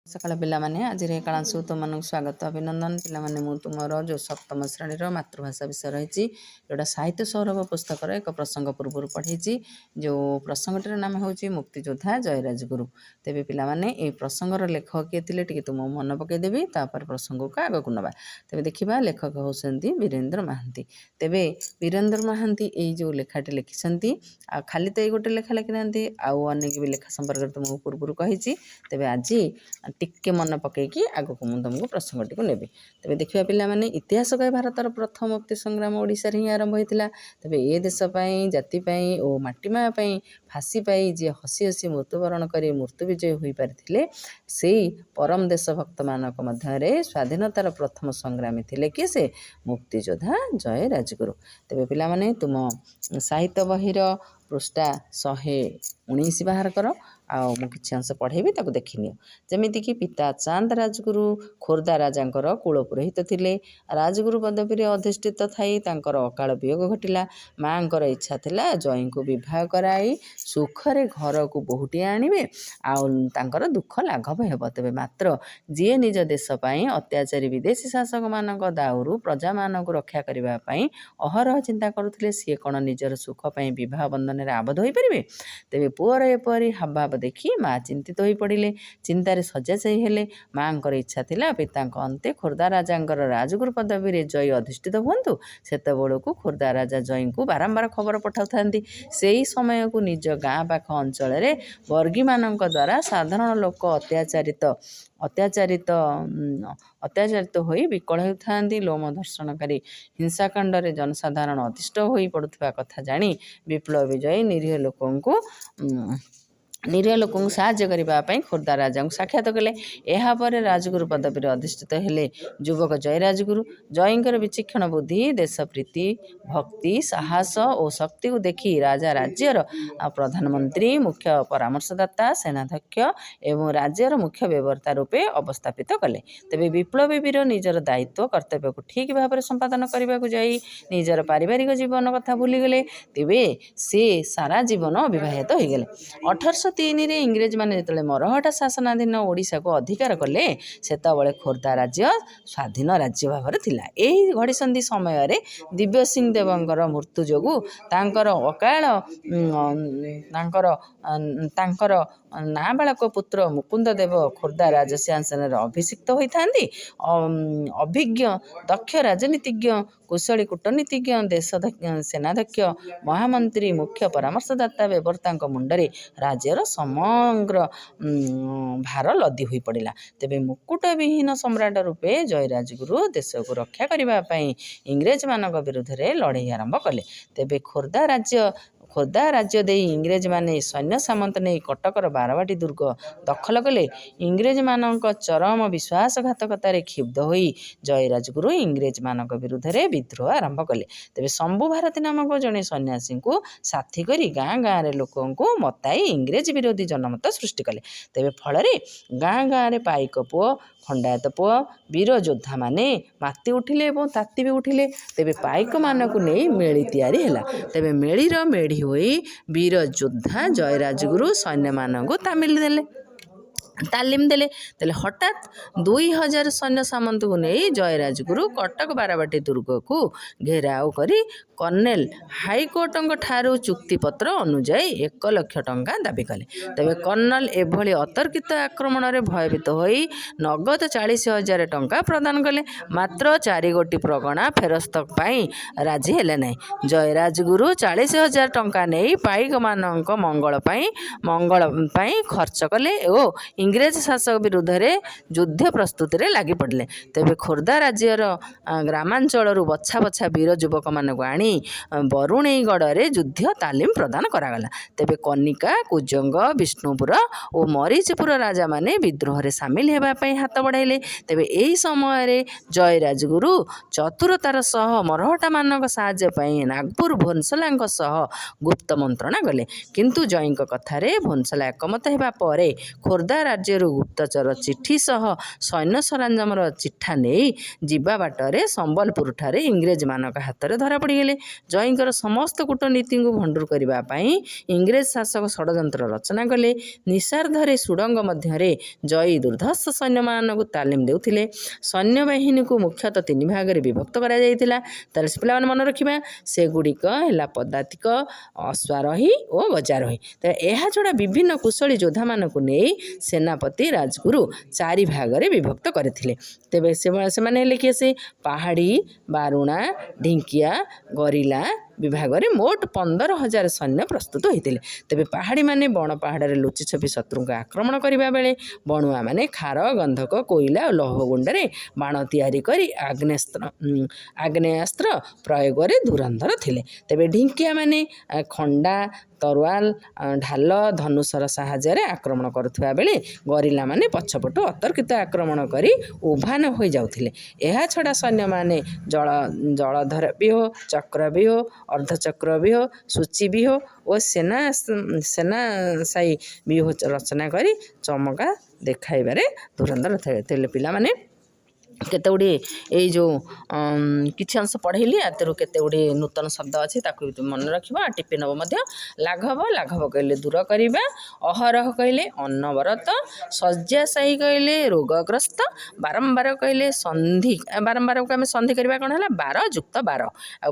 ସକାଳ ପିଲାମାନେ, ଆଜିର ଏ କ୍ଲାସକୁ ତୁମମାନଙ୍କୁ ସ୍ୱାଗତ, ଅଭିନନ୍ଦନ। ପିଲାମାନେ, ମୁଁ ତୁମର ଯେଉଁ ସପ୍ତମ ଶ୍ରେଣୀର ମାତୃଭାଷା ବିଷୟ ରହିଛି, ଯେଉଁଟା ସାହିତ୍ୟ ସୌରଭ ପୁସ୍ତକର ଏକ ପ୍ରସଙ୍ଗ ପୂର୍ବରୁ ପଢ଼େଇଛି, ଯେଉଁ ପ୍ରସଙ୍ଗଟିର ନାମ ହେଉଛି ମୁକ୍ତିଯୋଦ୍ଧା ଜୟରାଜଗୁରୁ। ତେବେ ପିଲାମାନେ, ଏହି ପ୍ରସଙ୍ଗର ଲେଖକ କିଏ ଥିଲେ, ଟିକେ ତୁମକୁ ମନେ ପକାଇଦେବି, ତାପରେ ପ୍ରସଙ୍ଗକୁ ଆଗକୁ ନେବା। ତେବେ ଦେଖିବା, ଲେଖକ ହେଉଛନ୍ତି ବୀରେନ୍ଦ୍ର ମହାନ୍ତି। ତେବେ ବୀରେନ୍ଦ୍ର ମହାନ୍ତି ଏଇ ଯେଉଁ ଲେଖାଟି ଲେଖିଛନ୍ତି, ଆଉ ଖାଲି ତ ଏଇ ଗୋଟେ ଲେଖା ଲେଖିନାହାନ୍ତି, ଆଉ ଅନେକ ବି ଲେଖା ସମ୍ପର୍କରେ ତୁମକୁ ପୂର୍ବରୁ କହିଛି। ତେବେ ଆଜି ଟିକେ ମନେ ପକାଇକି ଆଗକୁ ମୁଁ ତୁମକୁ ପ୍ରସଙ୍ଗଟିକୁ ନେବି। ତେବେ ଦେଖିବା ପିଲାମାନେ, ଇତିହାସ କହେ ଭାରତର ପ୍ରଥମ ମୁକ୍ତି ସଂଗ୍ରାମ ଓଡ଼ିଶାରେ ହିଁ ଆରମ୍ଭ ହୋଇଥିଲା। ତେବେ ଏ ଦେଶ ପାଇଁ, ଜାତି ପାଇଁ ଓ ମାଟି ମା ପାଇଁ ଫାଶୀ ପାଇ ଯିଏ ହସି ହସି ମୃତ୍ୟୁବରଣ କରି ମୃତ୍ୟୁ ବିଜୟୀ ହୋଇପାରିଥିଲେ, ସେଇ ପରମ ଦେଶଭକ୍ତମାନଙ୍କ ମଧ୍ୟରେ ସ୍ୱାଧୀନତାର ପ୍ରଥମ ସଂଗ୍ରାମୀ ଥିଲେ କିଏ? ସେ ମୁକ୍ତିଯୋଦ୍ଧା ଜୟ ରାଜଗୁରୁ। ତେବେ ପିଲାମାନେ, ତୁମ ସାହିତ୍ୟ ବହିର ପୃଷ୍ଠା 119 ବାହାର କର, ଆଉ ମୁଁ କିଛି ଅଂଶ ପଢ଼େଇବି, ତାକୁ ଦେଖିନିଅ। ଯେମିତିକି ପିତା ଚାନ୍ଦ ରାଜଗୁରୁ ଖୋର୍ଦ୍ଧା ରାଜାଙ୍କର କୁଳ ପୁରୋହିତ ଥିଲେ। ରାଜଗୁରୁ ପଦବୀରେ ଅଧିଷ୍ଠିତ ଥାଇ ତାଙ୍କର ଅକାଳ ବିୟୋଗ ଘଟିଲା। ମାଆଙ୍କର ଇଚ୍ଛା ଥିଲା ଜୟଙ୍କୁ ବିବାହ କରାଇ ସୁଖରେ ଘରକୁ ବୋହୂଟିଏ ଆଣିବେ ଆଉ ତାଙ୍କର ଦୁଃଖ ଲାଘବ ହେବ। ତେବେ ମାତ୍ର ଯିଏ ନିଜ ଦେଶ ପାଇଁ ଅତ୍ୟାଚାରୀ ବିଦେଶୀ ଶାସକମାନଙ୍କ ଦାଉରୁ ପ୍ରଜାମାନଙ୍କୁ ରକ୍ଷା କରିବା ପାଇଁ ଅହରହ ଚିନ୍ତା କରୁଥିଲେ, ସିଏ କ'ଣ ନିଜର ସୁଖ ପାଇଁ ବିବାହ ବନ୍ଧନରେ ଆବଦ୍ଧ ହୋଇପାରିବେ? ତେବେ ପୁଅର ଏପରି ହାବଭାବ ଦେଖି ମା ଚିନ୍ତିତ ହୋଇପଡ଼ିଲେ, ଚିନ୍ତାରେ ଶଯ୍ୟାଶାୟୀ ହେଲେ। ମାଆଙ୍କର ଇଚ୍ଛା ଥିଲା ପିତାଙ୍କ ଅନ୍ତେ ଖୋର୍ଦ୍ଧା ରାଜାଙ୍କର ରାଜଗୁରୁ ପଦବୀରେ ଜୟୀ ଅଧିଷ୍ଠିତ ହୁଅନ୍ତୁ। ସେତେବେଳକୁ ଖୋର୍ଦ୍ଧା ରାଜା ଜୟୀଙ୍କୁ ବାରମ୍ବାର ଖବର ପଠାଉଥାନ୍ତି। ସେହି ସମୟକୁ ନିଜ ଗାଁ ପାଖ ଅଞ୍ଚଳରେ ବର୍ଗୀମାନଙ୍କ ଦ୍ୱାରା ସାଧାରଣ ଲୋକ ଅତ୍ୟାଚାରିତ ଅତ୍ୟାଚାରିତ ହୋଇ ବିକଳ ହେଉଥାନ୍ତି। ଲୋମ ଧର୍ଷଣକାରୀ ହିଂସାକାଣ୍ଡରେ ଜନସାଧାରଣ ଅତିଷ୍ଠ ହୋଇ ପଡ଼ୁଥିବା କଥା ଜାଣି ବିପ୍ଳବୀ ଜୟୀ ନିରୀହ ଲୋକଙ୍କୁ ସାହାଯ୍ୟ କରିବା ପାଇଁ ଖୋର୍ଦ୍ଧା ରାଜାଙ୍କୁ ସାକ୍ଷାତ କଲେ। ଏହାପରେ ରାଜଗୁରୁ ପଦବୀରେ ଅଧିଷ୍ଠିତ ହେଲେ ଯୁବକ ଜୟ ରାଜଗୁରୁ। ଜୟଙ୍କର ବିଚକ୍ଷଣ ବୁଦ୍ଧି, ଦେଶପ୍ରୀତି, ଭକ୍ତି, ସାହସ ଓ ଶକ୍ତିକୁ ଦେଖି ରାଜା ରାଜ୍ୟର ପ୍ରଧାନମନ୍ତ୍ରୀ, ମୁଖ୍ୟ ପରାମର୍ଶଦାତା, ସେନାଧ୍ୟକ୍ଷ ଏବଂ ରାଜ୍ୟର ମୁଖ୍ୟ ବ୍ୟବର୍ତ୍ତା ରୂପେ ଅବସ୍ଥାପିତ କଲେ। ତେବେ ବିପ୍ଳବୀ ବୀର ନିଜର ଦାୟିତ୍ୱ କର୍ତ୍ତବ୍ୟକୁ ଠିକ୍ ଭାବରେ ସମ୍ପାଦନ କରିବାକୁ ଯାଇ ନିଜର ପାରିବାରିକ ଜୀବନ କଥା ଭୁଲିଗଲେ। ତେବେ ସେ ସାରା ଜୀବନ ଅବିବାହିତ ହୋଇଗଲେ। 1803ରେ ଇଂରେଜମାନେ ଯେତେବେଳେ ମରହଟ୍ଟା ଶାସନାଧୀନ ଓଡ଼ିଶାକୁ ଅଧିକାର କଲେ, ସେତେବେଳେ ଖୋର୍ଦ୍ଧା ରାଜ୍ୟ ସ୍ୱାଧୀନ ରାଜ୍ୟ ଭାବରେ ଥିଲା। ଏହି ଘଡ଼ିସନ୍ଧି ସମୟରେ ଦିବ୍ୟସିଂହ ଦେବଙ୍କର ମୃତ୍ୟୁ ଯୋଗୁଁ ତାଙ୍କର ଅକାଳ ତାଙ୍କର ତାଙ୍କର ନାବାଳକ ପୁତ୍ର ମୁକୁନ୍ଦ ଦେବ ଖୋର୍ଦ୍ଧା ରାଜସିଂହାସନରେ ଅଭିଷିକ୍ତ ହୋଇଥାନ୍ତି। ଅଭିଜ୍ଞ ଦକ୍ଷ ରାଜନୀତିଜ୍ଞ, କୁଶଳୀ କୂଟନୀତିଜ୍ଞ, ଦେଶ ସେନାଧ୍ୟକ୍ଷ, ମହାମନ୍ତ୍ରୀ, ମୁଖ୍ୟ ପରାମର୍ଶଦାତା ବ୍ୟବର୍ତ୍ତାଙ୍କ ମୁଣ୍ଡରେ ରାଜ୍ୟର ସମଗ୍ର ଭାର ଲଦି ହୋଇପଡ଼ିଲା। ତେବେ ମୁକୁଟବିହୀନ ସମ୍ରାଟ ରୂପେ ଜୟରାଜଗୁରୁ ଦେଶକୁ ରକ୍ଷା କରିବା ପାଇଁ ଇଂରେଜମାନଙ୍କ ବିରୁଦ୍ଧରେ ଲଢ଼େଇ ଆରମ୍ଭ କଲେ। ତେବେ ଖୋର୍ଦ୍ଧା ରାଜ୍ୟ ଦେଇ ଇଂରେଜମାନେ ସୈନ୍ୟ ସାମନ୍ତ ନେଇ କଟକର ବାରବାଟୀ ଦୁର୍ଗ ଦଖଲ କଲେ। ଇଂରେଜମାନଙ୍କ ଚରମ ବିଶ୍ୱାସଘାତକତାରେ କ୍ଷୁବ୍ଧ ହୋଇ ଜୟରାଜଗୁରୁ ଇଂରେଜମାନଙ୍କ ବିରୁଦ୍ଧରେ ବିଦ୍ରୋହ ଆରମ୍ଭ କଲେ। ତେବେ ଶମ୍ଭୁ ଭାରତୀ ନାମକ ଜଣେ ସନ୍ନ୍ୟାସୀଙ୍କୁ ସାଥୀ କରି ଗାଁ ଗାଁରେ ଲୋକଙ୍କୁ ମତାଇ ଇଂରେଜ ବିରୋଧୀ ଜନମତ ସୃଷ୍ଟି କଲେ। ତେବେ ଫଳରେ ଗାଁ ଗାଁରେ ପାଇକ ପୁଅ, ଖଣ୍ଡାୟତ ପୁଅ, ବୀର ଯୋଦ୍ଧାମାନେ ମାତି ଉଠିଲେ ଏବଂ ତାତି ବି ଉଠିଲେ। ତେବେ ପାଇକମାନଙ୍କୁ ନେଇ ମେଳି ତିଆରି ହେଲା। ତେବେ ମେଳିର ମେଢ଼ି ହୋଇ ବୀର ଯୋଦ୍ଧା ଜୟରାଜଗୁରୁ ସୈନ୍ୟମାନଙ୍କୁ ତାଲିମ ଦେଲେ। ତାହେଲେ ହଠାତ୍ 2000 ସୈନ୍ୟ ସାମନ୍ତଙ୍କୁ ନେଇ ଜୟରାଜଗୁରୁ କଟକ ବାରବାଟୀ ଦୁର୍ଗକୁ ଘେରାଉ କରି କର୍ଣ୍ଣେଲ ହାଇକୋର୍ଟଙ୍କ ଠାରୁ ଚୁକ୍ତିପତ୍ର ଅନୁଯାୟୀ 1 ଲକ୍ଷ ଟଙ୍କା ଦାବି କଲେ। ତେବେ କର୍ଣ୍ଣଲ ଏଭଳି ଅତର୍କିତ ଆକ୍ରମଣରେ ଭୟଭୀତ ହୋଇ ନଗଦ 40,000 ଟଙ୍କା ପ୍ରଦାନ କଲେ। ମାତ୍ର ଚାରିଗୋଟି ପ୍ରଗଣା ଫେରସ୍ତ ପାଇଁ ରାଜି ହେଲେ ନାହିଁ। ଜୟରାଜଗୁରୁ 40,000 ଟଙ୍କା ନେଇ ପାଇକମାନଙ୍କ ମଙ୍ଗଳ ପାଇଁ ଖର୍ଚ୍ଚ କଲେ ଓ ଇଂରେଜ ଶାସକ ବିରୁଦ୍ଧରେ ଯୁଦ୍ଧ ପ୍ରସ୍ତୁତିରେ ଲାଗି ପଡ଼ିଲେ। ତେବେ ଖୋର୍ଦ୍ଧା ରାଜ୍ୟର ଗ୍ରାମାଞ୍ଚଳରୁ ବଛା ବଛା ବୀର ଯୁବକମାନଙ୍କୁ ଆଣି ବରୁଣେଇଗଡ଼ରେ ଯୁଦ୍ଧ ତାଲିମ ପ୍ରଦାନ କରାଗଲା। ତେବେ କନିକା, କୁଜଙ୍ଗ, ବିଷ୍ଣୁପୁର ଓ ମରିଚପୁର ରାଜାମାନେ ବିଦ୍ରୋହରେ ସାମିଲ ହେବା ପାଇଁ ହାତ ବଢ଼ାଇଲେ। ତେବେ ଏହି ସମୟରେ ଜୟରାଜଗୁରୁ ଚତୁରତାର ସହ ମରହଟ୍ଟାମାନଙ୍କ ସାହାଯ୍ୟ ପାଇଁ ନାଗପୁର ଭୋନ୍ସଲାଙ୍କ ସହ ଗୁପ୍ତ ମନ୍ତ୍ରଣା କଲେ। କିନ୍ତୁ ଜୟୀଙ୍କ କଥାରେ ଭୋନ୍ସଲା ଏକମତ ହେବା ପରେ ଖୋର୍ଦ୍ଧା ରାଜ୍ୟରୁ ଗୁପ୍ତଚର ଚିଠି ସହ ସୈନ୍ୟ ସରଞ୍ଜାମର ଚିଠା ନେଇ ଯିବା ବାଟରେ ସମ୍ବଲପୁରଠାରେ ଇଂରେଜମାନଙ୍କ ହାତରେ ଧରା ପଡ଼ିଗଲେ। ଜୟୀଙ୍କର ସମସ୍ତ କୂଟନୀତିକୁ ଭଣ୍ଡୁର କରିବା ପାଇଁ ଇଂରେଜ ଶାସକ ଷଡ଼ଯନ୍ତ୍ର ରଚନା କଲେ। ନିଶାର୍ଦ୍ଧରେ ସୁଡ଼ଙ୍ଗ ମଧ୍ୟରେ ଜୟୀ ଦୁର୍ଦ୍ଧର୍ଷ ସୈନ୍ୟମାନଙ୍କୁ ତାଲିମ ଦେଉଥିଲେ। ସୈନ୍ୟବାହିନୀକୁ ମୁଖ୍ୟତଃ ତିନି ଭାଗରେ ବିଭକ୍ତ କରାଯାଇଥିଲା। ତାହେଲେ ପିଲାମାନେ ମନେ ରଖିବା, ସେଗୁଡ଼ିକ ହେଲା ପଦାତିକ, ଅଶ୍ୱାରୋହୀ ଓ ଗଜାରୋହୀ। ତ ଏହା ଛଡ଼ା ବିଭିନ୍ନ କୁଶଳୀ ଯୋଦ୍ଧାମାନଙ୍କୁ ନେଇ ସେନାପତି ରାଜଗୁରୁ ଚାରି ଭାଗରେ ବିଭକ୍ତ କରିଥିଲେ। ତେବେ ସେମାନେ ହେଲେ କିଏ? ସେ ପାହାଡ଼ି, ବାରୁଣା, ଢିଙ୍କିଆ, ଗରିଲା ବିଭାଗରେ ମୋଟ 15,000 ସୈନ୍ୟ ପ୍ରସ୍ତୁତ ହୋଇଥିଲେ। ତେବେ ପାହାଡ଼ିମାନେ ବଣ ପାହାଡ଼ରେ ଲୁଚି ଛପି ଶତ୍ରୁଙ୍କୁ ଆକ୍ରମଣ କରିବା ବେଳେ ବଣୁଆମାନେ ଖାର, ଗନ୍ଧକ, କୋଇଲା ଓ ଲୌହ ଗୁଣ୍ଡରେ ବାଣ ତିଆରି କରି ଆଗ୍ନେୟାସ୍ତ୍ର ପ୍ରୟୋଗରେ ଧୁରନ୍ଧର ଥିଲେ। ତେବେ ଢିଙ୍କିଆମାନେ ଖଣ୍ଡା, ତରୱାଲ, ଢାଲ, ଧନୁଶର ସାହାଯ୍ୟରେ ଆକ୍ରମଣ କରୁଥିବା ବେଳେ ଗରିଲାମାନେ ପଛପଟୁ ଅତର୍କିତ ଆକ୍ରମଣ କରି ଉଭାନ ହୋଇଯାଉଥିଲେ। ଏହା ଛଡ଼ା ସୈନ୍ୟମାନେ ଜଳଧର ବ୍ୟୂହ, ଚକ୍ରବ୍ୟୂହ, ଅର୍ଦ୍ଧଚକ୍ରବ୍ୟୂହ, ସୂଚୀ ବ୍ୟୂହ ଓ ସେନାଶାୟୀ ବ୍ୟୂହ ରଚନା କରି ଚମକା ଦେଖାଇବାରେ ଧୁରନ୍ଧର ଥିଲେ। ତେବେ ପିଲାମାନେ, କେତେ ଗୁଡ଼ିଏ ଏଇ ଯେଉଁ କିଛି ଅଂଶ ପଢ଼େଇଲି, ଏଥିରୁ କେତେ ଗୁଡ଼ିଏ ନୂତନ ଶବ୍ଦ ଅଛି, ତାକୁ ବି ତୁମେ ମନେ ରଖିବ ଆଉ ଟିପି ନେବ ମଧ୍ୟ। ଲାଘବ, ଲାଘବ କହିଲେ ଦୂର କରିବା। ଅହରହ କହିଲେ ଅନବରତ। ଶଯ୍ୟାଶାୟୀ କହିଲେ ରୋଗଗ୍ରସ୍ତ। ବାରମ୍ବାର କହିଲେ ସନ୍ଧି। ବାରମ୍ବାରକୁ ଆମେ ସନ୍ଧି କରିବା, କ'ଣ ହେଲା? ବାର ଯୁକ୍ତ ବାର। ଆଉ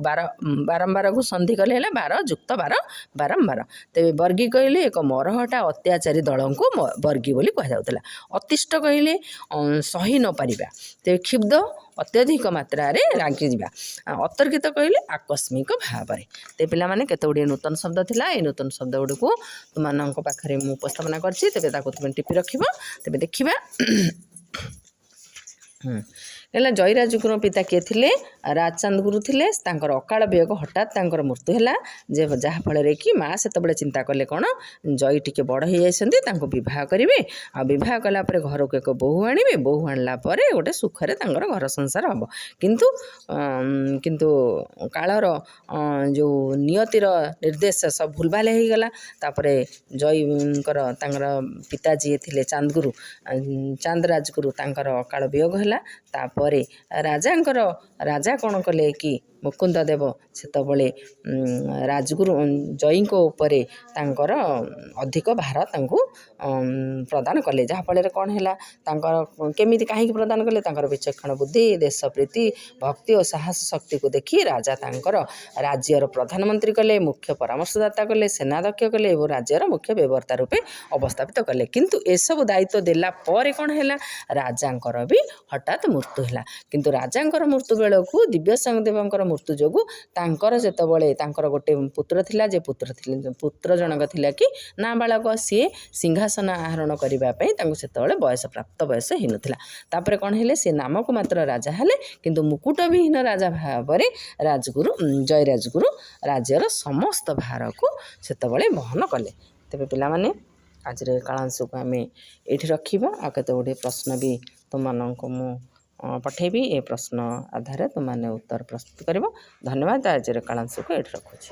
ବାରମ୍ବାରକୁ ସନ୍ଧି କଲେ ହେଲା ବାର ଯୁକ୍ତ ବାର, ବାରମ୍ବାର। ତେବେ ବର୍ଗୀ କହିଲେ ଏକ ମରହଟା ଅତ୍ୟାଚାରୀ ଦଳଙ୍କୁ ବର୍ଗୀ ବୋଲି କୁହାଯାଉଥିଲା। ଅତିଷ୍ଠ କହିଲେ ସହି ନପାରିବା। ତେବେ କ୍ଷୁବ୍ଧ, ଅତ୍ୟଧିକ ମାତ୍ରାରେ ରାଗିଯିବା। ଅତର୍କିତ କହିଲେ ଆକସ୍ମିକ ଭାବରେ। ତେବେ ପିଲାମାନେ, କେତେ ଗୁଡ଼ିଏ ନୂତନ ଶବ୍ଦ ଥିଲା, ଏଇ ନୂତନ ଶବ୍ଦ ଗୁଡ଼ିକୁ ତୁମମାନଙ୍କ ପାଖରେ ମୁଁ ଉପସ୍ଥାପନା କରିଛି। ତେବେ ତାକୁ ତୁମେ ଟିପି ରଖିବ। ତେବେ ଦେଖିବା। ହେଲା, ଜୟୀରାଜଗୁରୁଙ୍କ ପିତା କିଏ ଥିଲେ? ରାଜଚାନ୍ଦ ଗୁରୁ ଥିଲେ। ତାଙ୍କର ଅକାଳ ବିୟୋଗ, ହଠାତ୍ ତାଙ୍କର ମୃତ୍ୟୁ ହେଲା ଯେ, ଯାହାଫଳରେ କି ମା ସେତେବେଳେ ଚିନ୍ତା କଲେ କ'ଣ? ଜୟୀ ଟିକେ ବଡ଼ ହେଇଯାଇଛନ୍ତି, ତାଙ୍କୁ ବିବାହ କରିବେ, ଆଉ ବିବାହ କଲା ପରେ ଘରକୁ ଏକ ବୋହୂ ଆଣିବେ, ବୋହୂ ଆଣିଲା ପରେ ଗୋଟେ ସୁଖରେ ତାଙ୍କର ଘର ସଂସାର ହେବ। କିନ୍ତୁ କାଳର ଯେଉଁ ନିୟତିର ନିର୍ଦ୍ଦେଶ ସବୁ ଭୁଲଭାଲ ହେଇଗଲା। ତାପରେ ଜୟୀଙ୍କର ତାଙ୍କର ପିତା ଯିଏ ଥିଲେ ଚାନ୍ଦଗୁରୁ, ଚାନ୍ଦ ରାଜଗୁରୁ, ତାଙ୍କର ଅକାଳ ବିୟୋଗ ହେଲା। ତାପରେ ରାଜା କ'ଣ କଲେ କି ମୁକୁନ୍ଦ ଦେବ ସେତେବେଳେ ରାଜଗୁରୁ ଜୟୀଙ୍କ ଉପରେ ତାଙ୍କର ଅଧିକ ଭାର ତାଙ୍କୁ ପ୍ରଦାନ କଲେ। ଯାହାଫଳରେ କ'ଣ ହେଲା? ତାଙ୍କର କେମିତି କାହିଁକି ପ୍ରଦାନ କଲେ? ତାଙ୍କର ବିଚକ୍ଷଣ ବୁଦ୍ଧି, ଦେଶପ୍ରୀତି, ଭକ୍ତି ଓ ସାହସ ଶକ୍ତିକୁ ଦେଖି ରାଜା ତାଙ୍କର ରାଜ୍ୟର ପ୍ରଧାନମନ୍ତ୍ରୀ କଲେ, ମୁଖ୍ୟ ପରାମର୍ଶଦାତା କଲେ, ସେନାଧ୍ୟକ୍ଷ କଲେ ଏବଂ ରାଜ୍ୟର ମୁଖ୍ୟ ବ୍ୟବସ୍ଥା ରୂପେ ଅବସ୍ଥାପିତ କଲେ। କିନ୍ତୁ ଏସବୁ ଦାୟିତ୍ୱ ଦେଲା ପରେ କ'ଣ ହେଲା? ରାଜାଙ୍କର ବି ହଠାତ୍ ମୃତ୍ୟୁ ହେଲା। କିନ୍ତୁ ରାଜାଙ୍କର ମୃତ୍ୟୁ ବେଳକୁ ଦିବ୍ୟସିଂହ ଦେବଙ୍କର ମୃତ୍ୟୁ ଯୋଗୁଁ ତାଙ୍କର ଯେତେବେଳେ ତାଙ୍କର ଗୋଟେ ପୁତ୍ର ଥିଲା, ଯେ ପୁତ୍ର ଥିଲେ, ପୁତ୍ର ଜଣକ ଥିଲା କି ନାବାଳକ, ସିଏ ସିଂହାସନ ଆରୋହଣ କରିବା ପାଇଁ ତାଙ୍କୁ ସେତେବେଳେ ବୟସ, ପ୍ରାପ୍ତ ବୟସ ହେଇନଥିଲା। ତାପରେ କ'ଣ ହେଲେ? ସେ ନାମକୁ ମାତ୍ର ରାଜା ହେଲେ, କିନ୍ତୁ ମୁକୁଟବିହୀନ ରାଜା ଭାବରେ ରାଜଗୁରୁ ଜୟରାଜଗୁରୁ ରାଜ୍ୟର ସମସ୍ତ ଭାରକୁ ସେତେବେଳେ ବହନ କଲେ। ତେବେ ପିଲାମାନେ, ଆଜିର ଏ କାଳାଂଶକୁ ଆମେ ଏଇଠି ରଖିବା। ଆଉ କେତେ ଗୁଡ଼ିଏ ପ୍ରଶ୍ନ ବି ତୁମମାନଙ୍କୁ ମୁଁ ପଠେଇବି। ଏ ପ୍ରଶ୍ନ ଆଧାରରେ ତୁମମାନେ ଉତ୍ତର ପ୍ରସ୍ତୁତ କରିବ। ଧନ୍ୟବାଦ। ଆଜିର କାଳାଂଶକୁ ଏଇଠି ରଖୁଛି।